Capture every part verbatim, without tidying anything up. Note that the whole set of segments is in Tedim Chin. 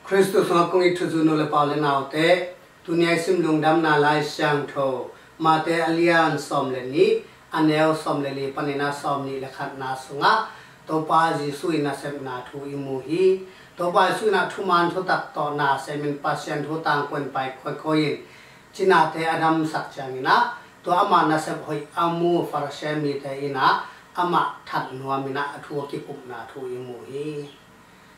Khristu sungah kong it thuzui nu le pa u le naute, tuni a i sim Lungdamna Lai Siangtho, Mate a lian sawm le nih, a neu sawm le li panin a sawm nih le khatna sungah Topa Jesuh in nasepna thu i mu hi. Topa Jesuh in ah thuman thutak tawh na semin Pasian thu tangkon pai kawikawi in cinate a damsak ciangin ah tua ama nasep hoih a mu Farasi mite in ah amah that nuamin ah a thu a kikupna thu i mu hi.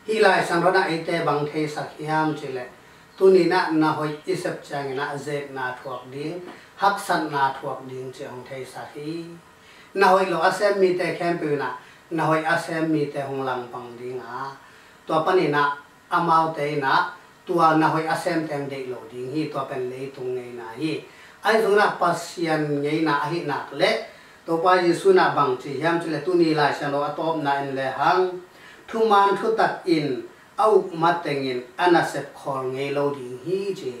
Hih Lai Siangtho in ah eite bang theisak hiam cihleh, tuni in ah na hoih i sep ciangin ah zetna thuak ding, haksatna thuak ding cih hong theisak hi. Na hoih lo a sem mite khempeuh in ah na hoih a sem mite hong langpang ding a, tua panin ah amaute in ah tua na hoih a semte hong deih lo ding hi. Tua pen leitung ngeina hi. Ahi zongin ah Pasian ngeina ahih nak leh Topa Jesuh in ah bang ci hiam cihleh, tuni Lai Siangtho a tawpna en lehang, thuman thutak in a uk matengin a nasep khawl ngei lo ding hi ci.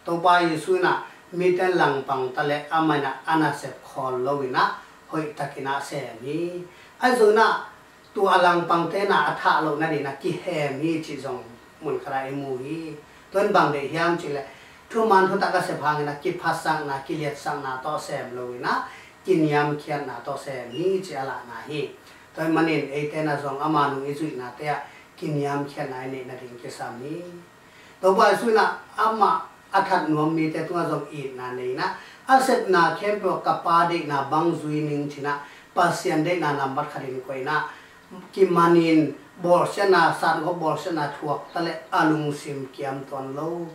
Topa Jesuh in ah mite langpang ta leh amah in ah a nasep khawl loin ah hoihtakin ah sem hi. Ahi zongin ah tua a langpangte in ah a thah loh nadingin ah kihem hi cih zong mun khatah i mu hi. Tua in bang deih hiam cihleh, thuman thutak a sep hangin ah kiphasakna, kiliatsakna tawh sem loin ah kiniamkhiatna tawh sem hi cih a lahna hi. Tua ahih manin eite in ah zong ama nung i zuihnate ah kiniamkhiatna i neih nading kisam hi. Topa Jesuh in ah amah a that nuam mite tungah zong itna nei in ah, a sepna khempeuh ah ka Pa deihna bang zui ning ci in ah Pasian deihna nambat khatin koih in ah, kimanin bawlsiatna, satgawp bawlsiatna thuak ta leh a lungsim kiam tuan lo.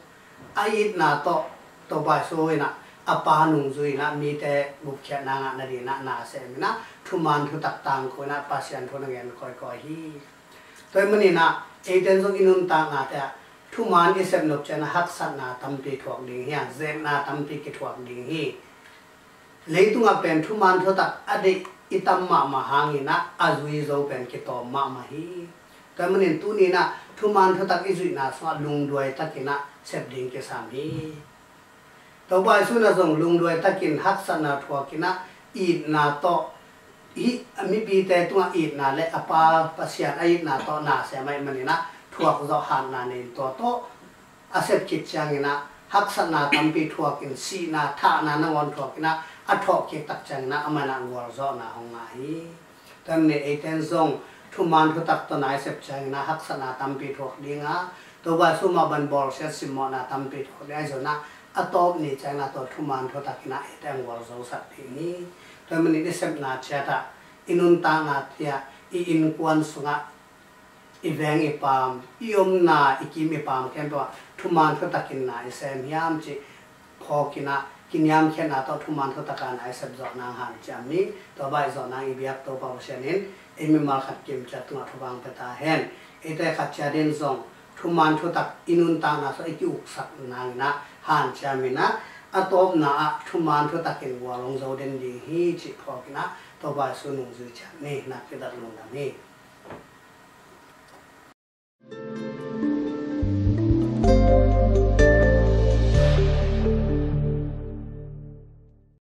A itna tawh Topa Jesuh in ah a Pa nung zui in ah mite gupkhiatna ngah nadingin ah na semin ah thuman thutak tangko in ah Pasian thu na gen kawikawi hi. Tua ahih manin ah eite in zong i nuntaknate ah thuman i sep nop ciangin ah haksatna tampi thuak ding hi a, zetna tampi kithuak ding hi. Leitungah pen thuman thutak a deih i tam mahmah hangin ah a zui zo pen kitawm mahmah hi. Tua ahih manin tuni in ah thuman thutak i zuihna sungah lungduai takin ah sep ding kisam hi. Topa Jesuh in ah zong lungduai takin haksatna thuak in ah itna tawh, hih mipite tungah itna le a Pa Pasian a itna tawh na sem ahih manin ah thuak zawh hatna nei in tua tawh a sep khit ciangin ah haksatna tampi thuakin, sihna, thahna nangawn thuakin ah a thawhkik tak ciangin ah amah in ah gualzawhna hong ngah hi. Tua ahih manin eite in zong thuman thutak tawh na i sep ciangin ah haksatna tampi thuak ding a, Topa Jesuh mah bang bawlsiat simmawhna tampi thuak ding a, ahi zongin ah a tawp ni ciangin ah tua thuman thutak in ah eite hong gualzosak ding hi. Tua ahih manin i sepna ciat ah, i nuntaknate ah, i innkuan sungah, i veng i paam, i omna i kim i paam khempeuh ah thuman thutakin na i sem hiam cih phawkin ah kiniamkhiatna tawh thuman thutak a na i sep zawh nang hanciam ni. Tua bang i zawh nang i biak Topa Pasian in ei mimal khat kim ciat tungah thupha pia ta hen. Eite khat ciat in zong thuman thutak i nuntakna sungah i ki-uksak nangin ah hanciam in ah, a tawpna ah thuman thutakin gual hong zo den ding hi cih phawkin ah Topa Jesuh nungzui ciat ni. Na kidal lungdam hi.